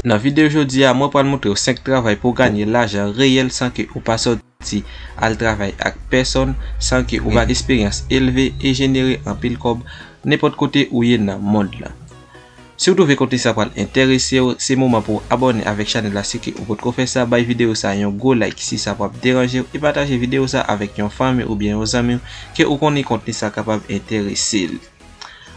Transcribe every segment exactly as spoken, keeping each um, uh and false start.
Nan videyo jodi a, mwen pral montre w senk travay pou w ganye lajan reyèl san ke ou pa sòti al travay ak pèsòn, san ke ou pa gen esperyans elve e jenere anpil kòb nenpòt kote ou ye nan mond lan. Si w twouve kontni sa pral enterese w, se moman pou w abòne avèk chanèl la si ke ou potko fè sa, bay videyo sa yon gwo like si sa p ap deranje w, e pataje videyo sa avèk yon fanmi oubyen yon zanmi w ke ou konnen kontni sa kapab enterese l.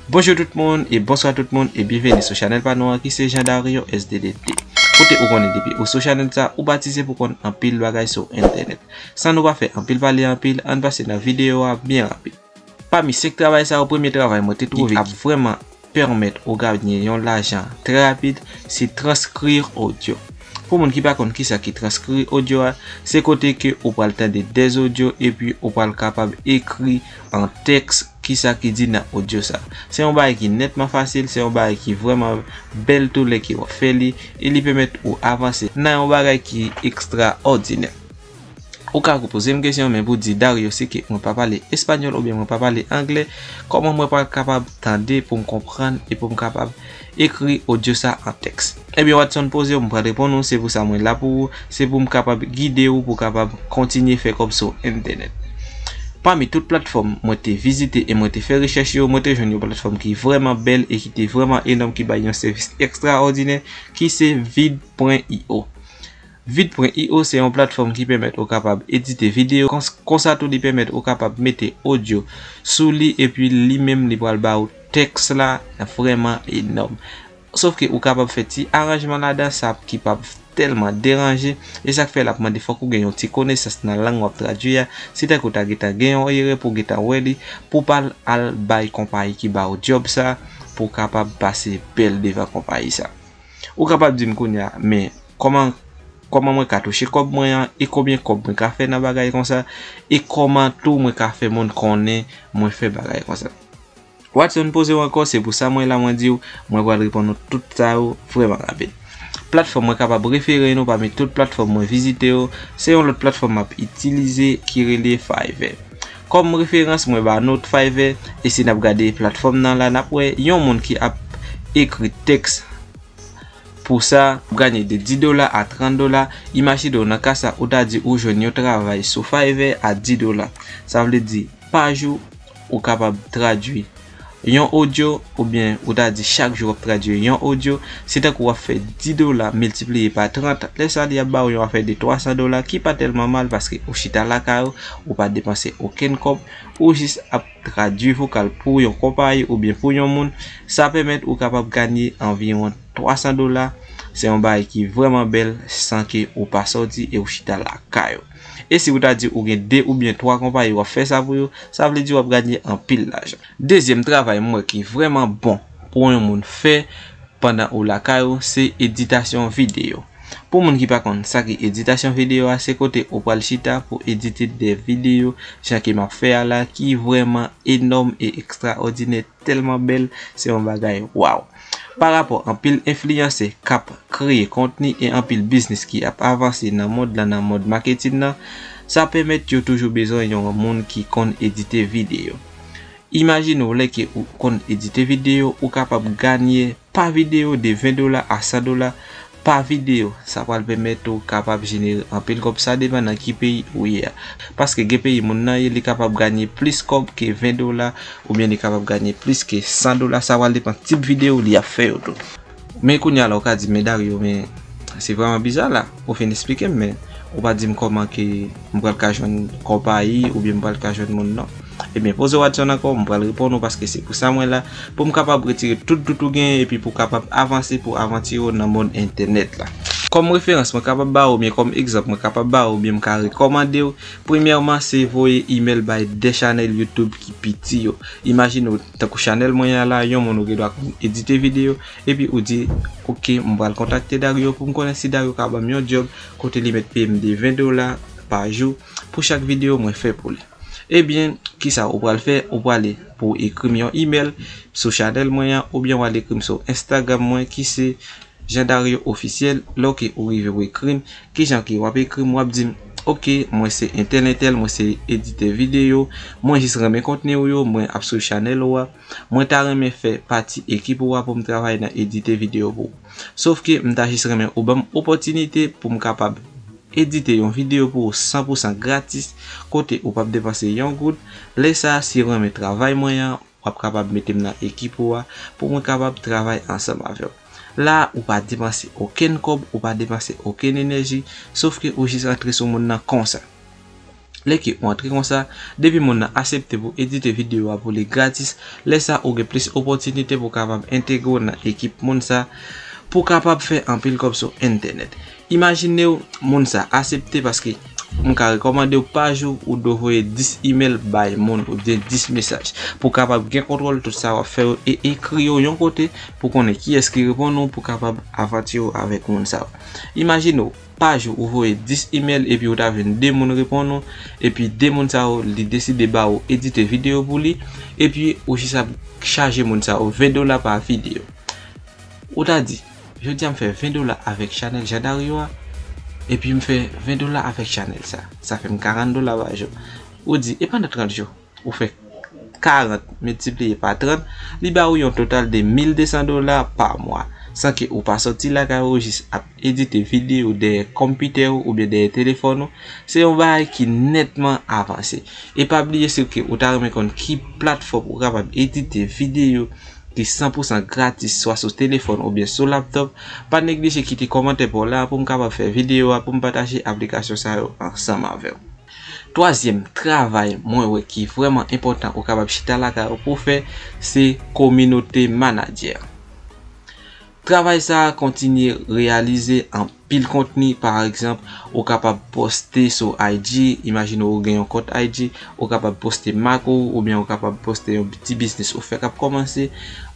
Bonjou tout moun e bonswa tout moun e byenveni sou chanèl pa nou an ki se Jean Dario S D D T. Kote ou konnen depi ou sou chanèl sa, ou batize pou konn anpil bagay sou entènèt. San nou pa fè anpil pale anpil, ann pase nan videyo a byen rapid. Pami senk travay sa yo, premye travay mwen te twouve ki ap vrèman pèmèt ou ganye yon lajan trè rapid, se transkri odyo. Pou moun ki pa konn kisa ki transkri odyo a, se kote ke ou pral tande dèz odyo epi ou pral kapab ekri an tèks kisa ki di nan odyo sa. Se yon bagay ki nètman fasil, se yon bagay ki vrèman bèl tou lè ke w ap fè li, e li pèmèt ou avanse nan yon bagay ki ekstraòdinè. Ou ka poze m kesyon, men pou di Dario, si ke mwen pa pale espanyòl oubyen mwen pa pale anglè, kòman mwen pral kapab tande pou m konprann e pou m kapab ekri odyo sa an tèks? Ebyen, Watson poze w, m pral reponn ou, se pou sa mwen la pou ou, se pou m kapab gide w pou w kapab kontinye fè kòb sou entènèt. Pami tout platfòm mwen te vizite e mwen te fè rechèch yo, mwen te jwenn yon platfòm ki vrèman bèl e ki te vrèman enòm, ki bay yon sèvis ekstraòdinè, ki se vid pwen i o. Vid pwen i o se yon platfòm ki pèmèt ou kapab edite videyo, kons-, konsa tou li pèmèt ou kapab mete odyo sou li, epi li menm li pral ba ou tèks la vrèman enòm. Sòf ke ou kapab fè ti aranjman ladan sa ki p ap tèlman deranje, e sa k fè l ap mande fòk ou gen yon ti konesans nan lang w ap tradui a, si tankou w ta gentan gen yon erè pou w gentan wè li, pou w pa al bay konpayi ki ba w djòb sa, pou w kapab pase bèl devan konpayi sa. Ou kapab di m kounye a, men kòman, kòman mwen ka touche kòb mwen an, e konbyen kòb mwen ka fè nan bagay konsa, e kòman tou mwen ka fè moun konnen mwen fè bagay konsa? Watson poze w ankò, se pou sa mwen la, mwen di w, mwen pral reponn nou tout sa yo vrèman rapid. Platfòm mwen kapab refere nou pami tout platfòm mwen vizite yo, se yon lòt platfòm m ap itilize ki rele Fiverr. Kòm referans, mwen ba nou Fiverr, e si n ap gade platfòm nan la, n ap wè yon moun ki ap ekri tèks pou sa, w ap ganye de dis dola a trant dola. Imajine w nan ka sa, ou ta di ou jwenn yon travay sou Fiverr a dis dola. Sa vle di, pa jou, ou kapab tradui yon odyo, oubyen ou ta di chak jou w ap tradui yon odyo, se tankou w ap fè dis dola miltipliye pa trant, lè sa li ap ba w yon afè de twa san dola, ki pa tèlman mal paske ou chita lakay ou, ou pa depanse okenn kòb, ou jis ap tradui vokal pou yon konpayi oubyen pou yon moun, sa pèmèt ou kapab ganye anviwon twa san dola. Se yon bagay ki vrèman bèl san ke ou pa sòti e ou chita lakay ou. E si ou ta di ou gen de oubyen twa konpayi w ap fè sa pou yo, sa vle di w ap ganye anpil lajan. Dezyèm travay m wè ki vrèman bon pou yon moun fè pandan ou lakay ou, se editasyon videyo. Pou moun ki pa konn sa ki editasyon videyo a, se kote ou pral chita pou edite de videyo, jan ke m ap fè a la, ki vrèman enòm e ekstraòdinè, tèlman bèl, se yon bagay waw. Parapò anpil enfliyansè k ap kreye kontni e anpil biznis ki ap avanse nan mond lan, nan mond maketin nan, sa pèmèt yo toujou bezwen yon moun ki konn edite videyo. Imajine w lè ke ou konn edite videyo, ou kapab ganye pa videyo de ven dola a san dola pa videyo. Sa pral pèmèt ou kapab jenere anpil kòb, sa depann nan ki peyi ou ye a. Paske gen peyi moun nan ye, li kapab ganye plis kòb ke ven dola, oubyen li kapab ganye plis ke san dola, sa pral depann tip videyo li ap fè yo tou. Men kounye a la, ou ka di, "Men Dario, men se vrèman biza la, ou fin esplike m, men ou pa di m kòman ke m pral ka jwenn konpayi oubyen m pral ka jwenn moun non." Ebyen, poze Watson ankò, m pral reponn ou paske se pou sa mwen la, pou m kapab retire tout dout ou genyen epi pou w kapab avanse pou avanti w nan mond entènèt la. Kòm referans mwen kapab ba w, oubyen kòm egzanp mwen kapab ba w, oubyen m ka rekòmande w, premyèman, se voye imèl bay de chanèl YouTube ki piti yo. Imajine w, tankou chanèl mwen an la, yon moun ou gen dwa konn edite videyo, epi ou di, "Oke, m pral kontakte Dario pou m konnen si Dario ka ban m yon djòb kote li mèt peye m de ven dola pa jou pou chak videyo mwen fè pou li." Ebyen, kisa ou pral fè? Ou prale pou w ekri m yon imèl sou chanèl mwen an, oubyen w al ekri m sou Instagram mwen ki se Jean Dario Officiel. Lè w ke ou rive ou ekri m, kijan ke w ap ekri m? W ap di m, Ok, mwen se entèl entèl, mwen se editè videyo, mwen jis renmen kontni w yo, mwen ap swiv chanèl ou a, mwen ta renmen fè pati ekip ou a pou m travay nan edite videyo pou ou. Sòf ke m ta jis renmen ou ban m opòtinite pou m kapab edite yon videyo pou ou san pou san gratis, kote ou p ap depanse yon goud. Lè sa a, si w renmen travay mwen an, w ap kapab mete m nan ekip ou a pou mwen kapab travay ansanm avè w. La a, ou pa depanse okenn kòb, ou pa depanse okenn enèji, sòf ke ou jis antre sou moun nan konsa. Lè ke ou antre konsa, depi moun nan aksepte pou edite videyo a pou li gratis, lè sa ou gen plis opòtinite pou kapab entegre w nan ekip moun sa, pou kapab fè anpil kòb sou entènèt. Imajine w, moun sa aksepte paske m ka rekòmande w pa jou ou dwe voye dis imèl bay moun oubyen dis mesaj pou kapab gen kontwòl tout sa w ap fè yo e ekri yo yon kote pou konnen kiyès ki reponn ou pou kapab avantire w avèk moun sa yo. Imajine w, pa jou ou voye dis imèl epi ou ta jwenn de moun reponn ou, epi de moun sa yo li deside ba ou edite videyo pou li, epi ou jis ap chaje moun sa yo ven dola pa videyo. Ou ta di, jodi a m fè ven dola avèk chanèl Jean Dario a, epi m fè ven dola avèk chanèl sa. Sa fè m karant dola pa jou. Ou di, e pandan trant jou, ou fè karant miltipliye pa trant, li ba ou yon total de mil de san dola pa mwa, san ke ou pa sòti lakay ou, ou jis ap edite videyo dèyè konpitè ou oubyen dèyè telefòn ou. Se yon bagay ki nètman avanse. E pa bliye, si ke ou ta renmen konn ki platfòm ou kapab edite videyo ki san pou san gratis, swa sou telefòn oubyen sou laptòp, pa neglije kite kòmantè pa w la pou m kapab fè videyo a, pou m pataje aplikasyon sa yo ansanm avè w. Twazyèm travay mwen wè ki vrèman enpòtan ou kapab chita lakay ou pou fè, se kominote manadjè. Travay sa a kontinye reyalize anpil kontni, pa egzanp, ou kapab poste sou I G, imajine ou gen yon kont I G, ou kapab poste mak ou, oubyen ou kapab poste yon ti biznis ou fè k ap kòmanse,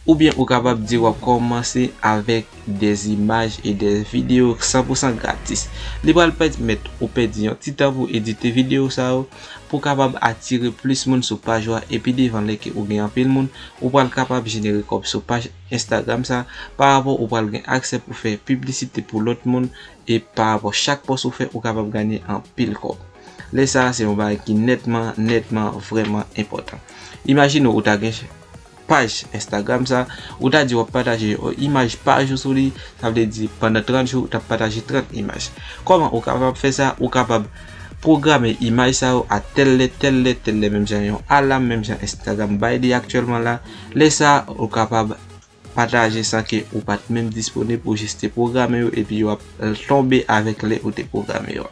oubyen ou kapab di w ap kòmanse avèk de imaj e de videyo san pou san gratis. Li pral pèmèt ou pèdi yon ti tan pou edite videyo sa yo, pou kapab atire plis moun sou paj ou a, epi devan lè ke ou gen anpil moun, ou pral kapab jenere kòb sou paj Instagram sa, pa rapò ou pral gen aksè pou fè piblisite pou lòt moun, e pa rapò chak pòs ou fè, ou kapab ganye anpil kòb. Lè sa a, se yon bagay ki nètman, nètman vrèman enpòtan. Imajine ou ta gen paj Instagram sa, ou ta di w ap pataje yon imaj pa jou sou li, sa vle di pandan trant jou, ou t ap pataje trant imaj. Kòman ou kapab fè sa? Ou kapab pwograme imaj sa yo a tèl lè, tèl lè, tèl lè, menm jan yon alam, menm jan Instagram bay li aktyèlman la. Lè sa a, ou kapab pataje san ke ou pa t menm disponib, ou jis te pwograme yo, epi yo ap tonbe avèk lè ou te pwograme yo.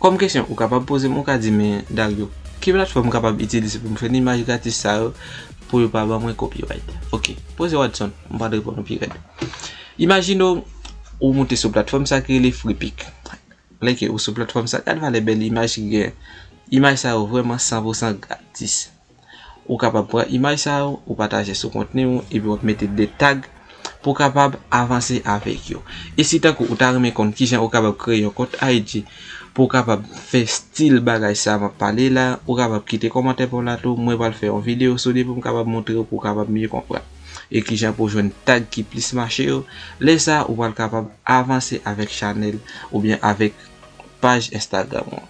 Kòm kesyon ou kapab poze m, ou ka di, men Dario, ki platfòm m kapab itilize pou m jwenn imaj gratis sa yo, pou yo pa ban mwen copyright? Ok, poze Watson, m pral reponn ou pi rèd. Imajine w, ou moute sou platfòm sa ki rele Freepik. Lè ke ou sou platfòm sa, gad valè bèl imaj ki gen. Imaj sa yo vrèman san pou san gratis. Ou kapab pran imaj sa yo, ou pataje sou kontni w, epi w ap mete de tag pou w kapab avanse avèk yo. E si tankou ou ta renmen konn kijan ou kapab kreye yon kont I G pou w kapab fè stil bagay sa m ap pale la, ou kapab kite kòmantè pa w la tou. Mwen pral fè yon videyo sou li pou m kapab montre w, pou w kapab mye konprann. E kijan pou w jwenn tag ki plis mache yo. Lè sa, ou pral kapab avanse avèk chanèl oubyen avèk paj Instagram ou an.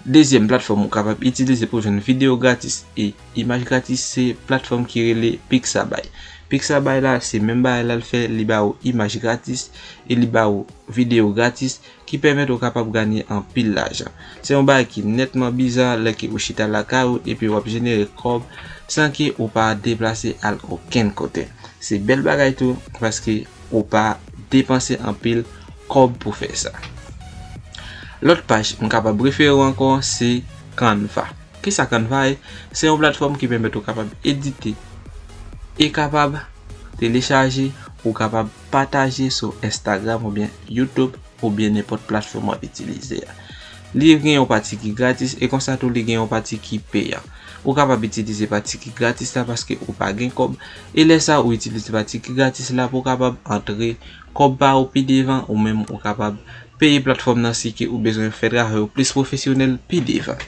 Dezyèm platfòm ou kapab itilize pou jwenn videyo gratis e imaj gratis se platfòm ki rele Pixabay. Pixabay la, se menm bagay la l fè, li ba ou imaj gratis e li ba ou videyo gratis ki pèmèt ou kapab ganye anpil lajan. Se yon bagay ki nètman biza lè ke ou chita lakay ou epi w ap jenere kòb san ke ou pa deplase al okenn kote. Se bèl bagay tou paske ou pa depanse anpil kòb pou fè sa. Lòt paj m kapab refere w ankò se Canva. Kisa Canva ye? Se yon platfòm ki pèmèt ou kapab edite e kapab telechaje, ou kapab pataje sou Instagram oubyen YouTube oubyen nenpòt platfòm w ap itilize a. Li gen yon pati ki gratis e konsa tou li gen yon pati ki peyan. Ou kapab itilize pati ki gratis la paske ou pa gen kòb, e lè sa ou itilize pati ki gratis la pou w kapab antre kòb pa ou pi devan, ou menm ou kapab peye platfòm nan si ke ou bezwen fè travay ou plis pwofesyonèl pi devan.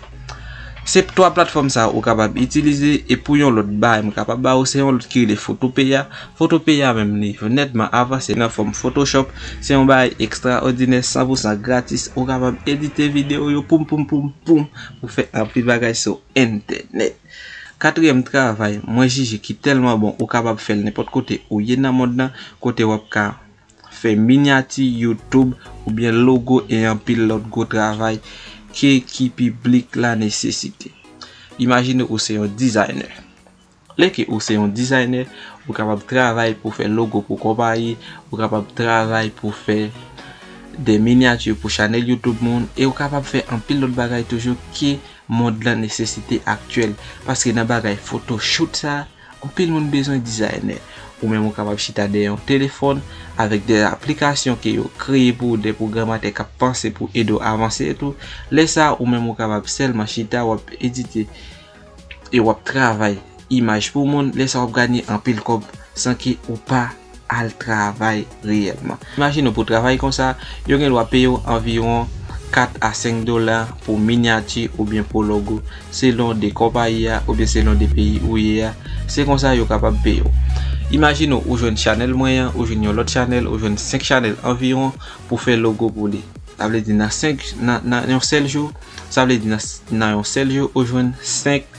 Se twa platfòm sa ou kapab itilize, e pou yon lòt bagay m kapab ba ou, se yon lòt ki rele Fotopeya. Fotopeya menm li nètman avanse nan fòm Photoshop. Se yon bagay ekstraòdinè, san pou san gratis. Ou kapab edite videyo yo, poum, poum, poum, poum, pou fè anpil bagay sou entènèt. Katriyèm travay, mwen jije ki tèlman bon, ou kapab fè l nenpòt kote ou ye nan mond lan, kote w ap ka fè minyati YouTube oubyen logo e anpil lòt gwo travay ke ki piblik la nesesite. Imajine ou se yon dizayner. Lè ke ou se yon dizayner, ou kapab travay pou fè logo pou konpayi, ou kapab travay pou fè de minyati pou chanèl YouTube moun, e ou kapab fè anpil lòt bagay toujou ke mond lan nesesite aktyèl. Paske nan bagay photoshoot sa, anpil moun bezwen dizayner. Ou menm ou kapab chita dèyè yon telefòn avèk de aplikasyon ke yo kreye pou ou, de pwogramatè k ap panse pou ede w avanse e tou. Lè sa, ou menm ou kapab sèlman chita, w ap edite e w ap travay imaj pou moun. Lè sa, w ap ganye anpil kòb san ke ou pa al travay reyèlman. Imajine w pou travay konsa, yo gen dwa peye w anviwon kat a senk dola pou minyati oubyen pou logo, selon de konpayi a oubyen selon de peyi ou ye a. Se konsa yo kapab peye w. Imajine w, ou jwenn chanèl mwen an, ou jwenn yon lòt chanèl, ou jwenn senk chanèl anviwon pou fè logo pou li. Sa vle di nan senk, nan, nan yon sèl jou, sa vle di nan, nan yon sèl jou, ou jwenn senk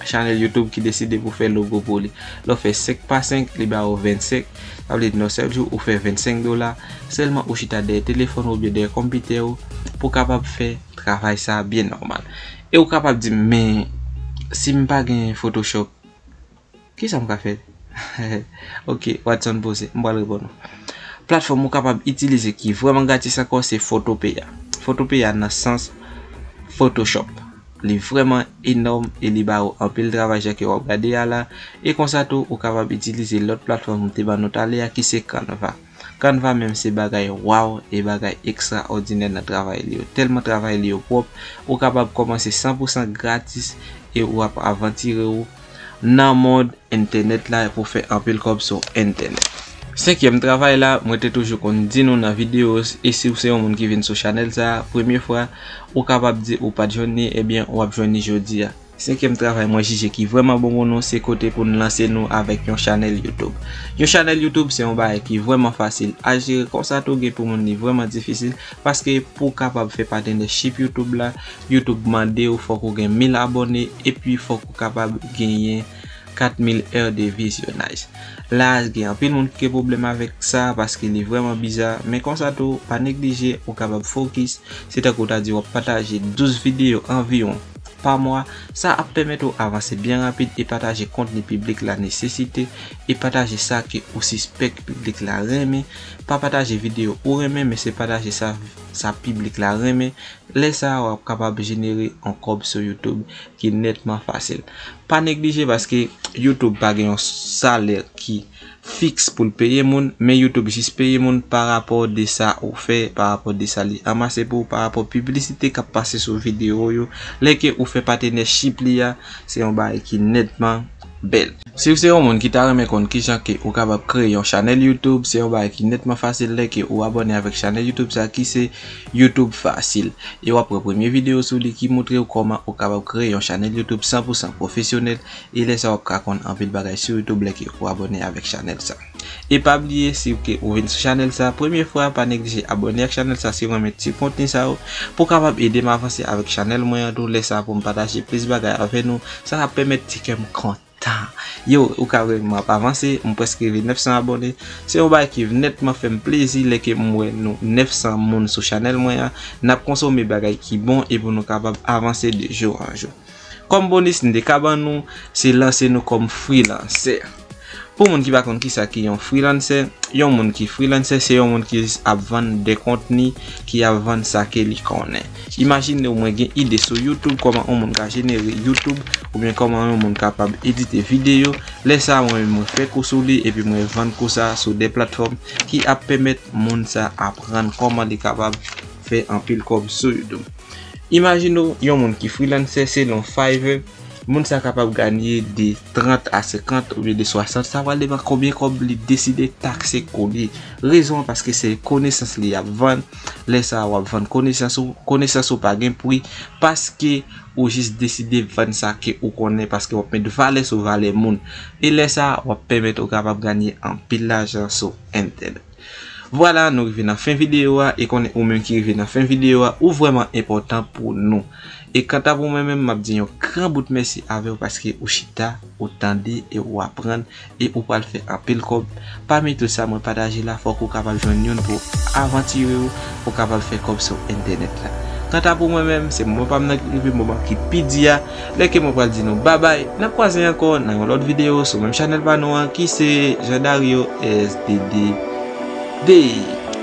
chanèl YouTube ki deside pou fè logo pou li. Lè w fè senk pa senk, li ba ou vennsenk. Sa vle di nan sèl jou, ou fè vennsenk dola. Sèlman ou chita dèyè telefòn ou oubyen dèyè konpitè ou pou w kapab fè travay sa byen nòmal. E ou kapab di m, "Men, si m pa gen Photoshop, kisa m ka fè?" Ok, Watson poze, m pral reponn ou. Platfòm ou kapab itilize ki vrèman gratis ankò, se Fotopeya. Fotopeya nan sans Photoshop. Li vrèman enòm e li ba ou anpil travay jan ke w ap gade a la. E konsa tou, ou kapab itilize lòt platfòm m te ban nou talè a ki se Canva. Canva menm se bagay waw e bagay ekstraòdinè nan travay li yo. Tèlman travay li yo pwòp, ou kapab kòmanse san pou san gratis e w ap avantire w nan mond entènèt la pou fè anpil kòb sou entènèt. Senkyèm travay la, mwen te toujou konn di nou nan videyo, e si w se yon moun ki vin sou chanèl sa a, premye fwa, ou kapab di ou pa t jwenn li, ebyen, w ap jwenn li jodi a. Senkyèm travay mwen jije ki vrèman bon pou nou, se kote pou n lanse nou avèk yon chanèl YouTube. Yon chanèl YouTube se yon bagay ki vrèman fasil a jere, konsa tou gen pou moun li vrèman difisil, paske pou w kapab fè partnership YouTube la, YouTube mande w fòk ou gen mil abòne, epi fòk ou kapab genyen kat mil è de vizyonaj. La, gen anpil moun ki gen pwoblèm avèk sa, paske li vrèman biza, men konsa tou, pa neglije, ou kapab fokis, se tankou w ta di w ap pataje douz videyo anviwon pa mwa, sa ap pèmèt ou avanse byen rapid e pataje kontni piblik la nesesite, e pataje sa ke ou sispèk piblik la renmen. Pa pataje videyo ou renmen, men se pataje sa, sa piblik la renmen. Lè sa a, w ap kapab jenere yon kòb sou YouTube ki nètman fasil. Pa neglije, paske YouTube pa gen yon salè ki fiks pou l peye moun, men YouTube jis peye moun pa rapò de sa ou fè, pa rapò de sa li anmase pou ou, pa rapò piblisite k ap pase sou videyo w yo. Lè ke ou fè partnership li a, se yon bagay ki nètman bèl. Si w se yon moun ki ta renmen konn kijan ke ou kapab kreye yon chanèl YouTube, se yon bagay ki nètman fasil lè ke ou abòne avèk chanèl YouTube sa ki se YouTube Fasil. E w ap wè premye videyo sou li ki montre w kòman ou kapab kreye yon chanèl YouTube san pou san pwofesyonèl. E lè sa w ap ka konn anpil bagay sou YouTube lè ke ou abòne avèk chanèl sa. E pa bliye, si w ke ou vin sou chanèl sa premye fwa, pa neglije abòne ak chanèl sa si w renmen ti kontni sa yo, pou w kapab ede m avanse avèk chanèl mwen an tou, lè sa pou m pataje plis bagay avè nou, sa ap pèmèt ti kè m kontan. Yo, ou ka wè m ap avanse, m prèske rive nèf san abòne. Se yon bagay ki nètman fè m plezi lè ke m wè nou nèf san moun sou chanèl mwen an. N ap konsome bagay ki bon e pou nou kapab avanse de jou an jou. Kòm bonis m te ka ban nou, se lanse nou kòm frilansè. Pou moun ki pa konn kisa ki yon frilansè, yon moun ki frilansè se yon moun ki jis ap vann de kontni, ki ap vann sa ke li konnen. Imajine w mwen gen ide sou YouTube kòman yon moun ka jenere YouTube oubyen kòman yon moun kapab edite videyo. Lè sa a mwen menm mwen fè kou sou li epi mwen vann kou sa a sou de platfòm ki ap pèmèt moun sa a aprann kòman li kapab fè anpil kòb sou YouTube. Imajine w yon moun ki frilansè selon Fiverr, Moun sa kapab ganye de trant a senkant oubyen de swasant, sa pral depann konbyen kòb li deside takse kou li. Rezon an paske se konesans li y ap vann. Lè sa a w ap vann konesans ou, konesans ou pa gen pri paske ou jis deside vann sa ke ou konnen paske w ap met valè sou valè moun. E lè sa a w ap pèmèt ou kapab ganye anpil lajan sou entènèt. Vwala, nou rive nan fen videyo a, e konnen ou menm ki rive nan fen videyo a, ou vrèman enpòtan pou nou. E kanta pou mwen menm, m ap di yon gran bout mèsi avè w paske ou chita, ou tande e ou aprann, e ou pral fè anpil kòb. Pami tout sa mwen pataje la, fòk ou kapab jwenn youn pou avantire w, pou kapab fè kòb sou entènèt la. Kanta pou mwen menm, se moman pa m nan ki rive, moman ki pi di a, lè ke mwen pral di nou babay, n ap kwaze ankò nan yon lòt videyo sou menm chanèl pa nou an ki se Jean Dario S D D D.